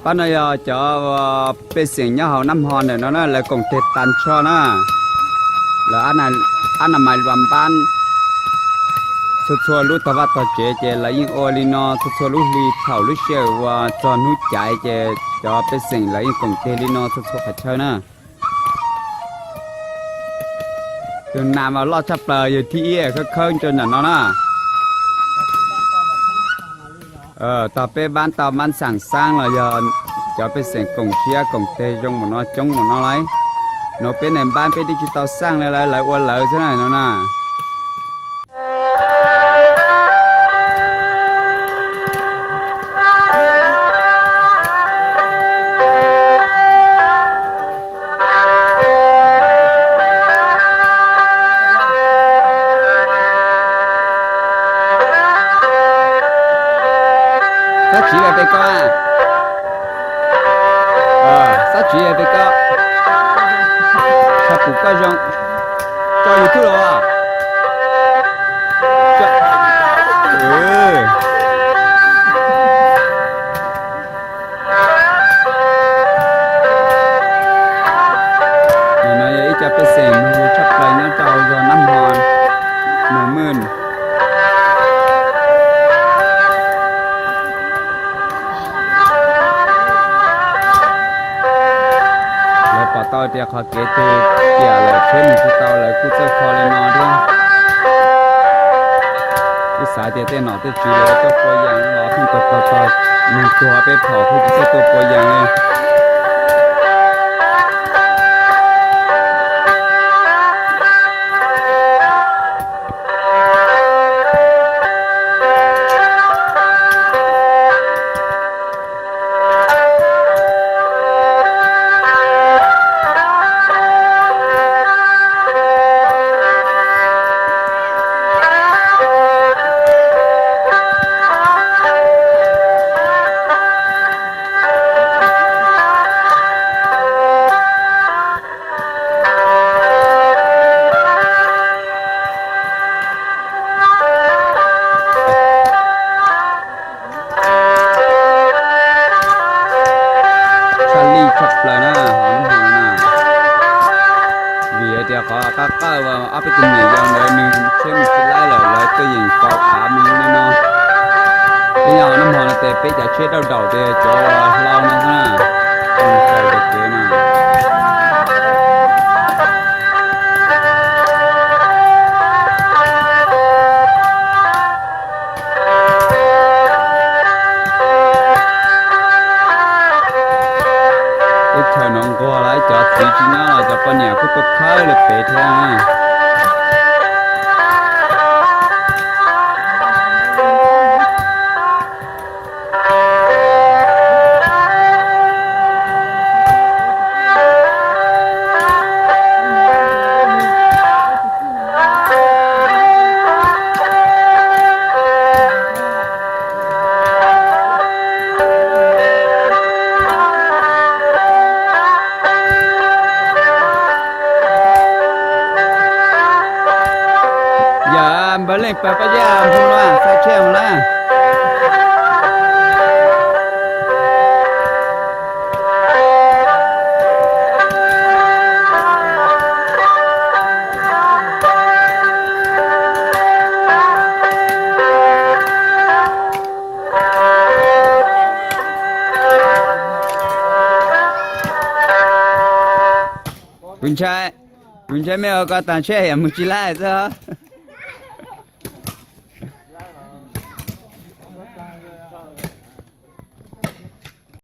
Pab no yog cov pej xeem nyob hauv nab hmo ntawm no na, lawv koom tes tas nrho na. Lawv ab na mais luas npab txhua txhua lub tog vaj tog tsev ces lawv yeej ua li no txhua txhua lub hli thaum lub sij hawm uas txog hnub caiv ces cov pej xeem lawv yeej koom tes li no txhua txhua qhov chaw na. Tus nas mas loj tshaj plaws yog thib ib khawb khawb nrog nram no na. Tog peb npab tau npab xaam xaab los yog cov pej xeem koom siab koom teg zoo npaum no coob npaum no lauj. Nuav peb neeg npab peb twb tsis tau xaaj li lawv, lawv ua lawv xwb na no na. Xob tsiv pem ko, xob tsiv pem ko, txhob pum koj zoo, tso YouTube los as. Nim no yog ib co pej xeem moog tshaj plaws nyob rau hauv zog nab hmo moog mwj. Lawv pom tau tias qhov kev twg tiam lawm tsheb mus tsis tau lawv kuj txawj kho li no thiab. Wb xav tias tej nom tej tswv lawv tuaj pua yees los pheej tuag tuag tuag, neeg tuag peb phom kuj tsis txawj tuaj pua yees li. Tshaj lij tshaj plaws na, vim hais tias qhov qab qawj uas ob peb tug niam yau ntawd nws tsheb mus tsis laib lawm, lawv tuaj yeem faus av mus li no. Peb nyob nab hmo no ces peb cov tsheb dauj daum ces cov hlau no xwb na, tau kev na. Teb chaws no nquag lawm, cov txiv tsis nyob los cov poj niam kuj tuaj khawb li pem thiab. Yog npawg Leej Pawg pab yaj hu na, xa tsheb hu na. Kuv ntshai, kuv ntshai mej ua ko taag tsheb yam mus tsis laib xwb.